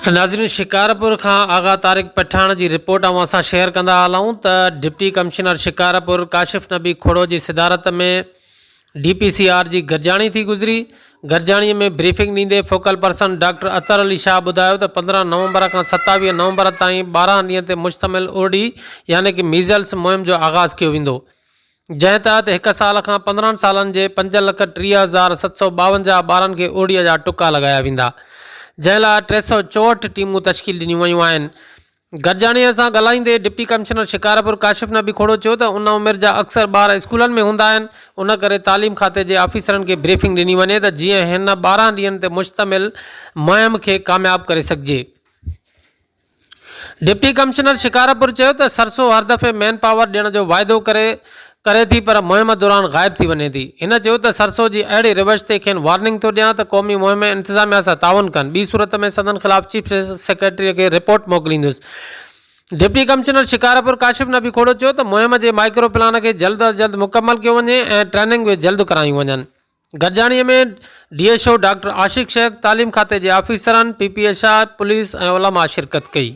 ناظرين شڪارپور کان آغا طارق پٺاڻ جي رپورٽ اوهان سان شيئر ڪندا هلون ته ڊپٽي ڪمشنر شڪارپور ڪاشف نبي کوڙو جي صدارت ۾ ڊي پي سي آر جي گڏجاڻي ٿي گذري گڏجاڻي ۾ بريفنگ ڏيندي focal person doctor Athar Ali Shah ٻڌايو ته 15 نومبر کان 27 نومبر تائين 12 ڏينهن تي مشتمل ارڙي يعني ڪي ميزلس مهم جو آغاز ڪيو ويندو جنهن تحت هڪ سال کان 15 سالن جي 5,30,752 ٻارن کي ارڙيء جا ٽڪا لڳايا ويندا، جنهن لاء 364 ٽيمون تشڪيل ڏنيون ويون آهن. گڏجاڻيء سان ڳالهائيندي ڊپٽي ڪمشنر شڪارپور ڪاشف نبي کوڙو چيو ته ان عمر جا اڪثر ٻار اسڪولن ۾ هوندا آهن، ان ڪري تعليم کاتي جي آفيسرن کي بريفنگ ڏني وڃي ته جيئن هن 12 ڏينهن تي مشتمل مهم کي ڪامياب ڪري سگهجي. ڊپٽي ڪمشنر شڪارپور چيو ته سرسو هر دفعي مين پاور ڏيڻ جو واعدو ڪري ڪري ٿي پر مهم دوران غائب ٿي وڃي ٿي. هن چيو ته سرسو جي اهڙي روش تي کين وارننگ ٿو ڏيان ته قومي مهم ۾ انتظاميا سان تعاون ڪن ٻي صورت ۾ سندن خلاف چيف سيڪريٽري کي رپورٽ موڪليندس. ڊپٽي ڪمشنر شڪارپور ڪاشف نبي کوڙو چيو ته مهم جي مائيڪرو پلان کي جلد از جلد مڪمل ڪيو وڃي ۽ ٽريننگ به جلد ڪرايون وڃن. گڏجاڻي ۾ D H O doctor Ashiq Shaikh, تعليم کاتي جي آفيسرن، P P H I, police ۽ علماء شرڪت ڪئي.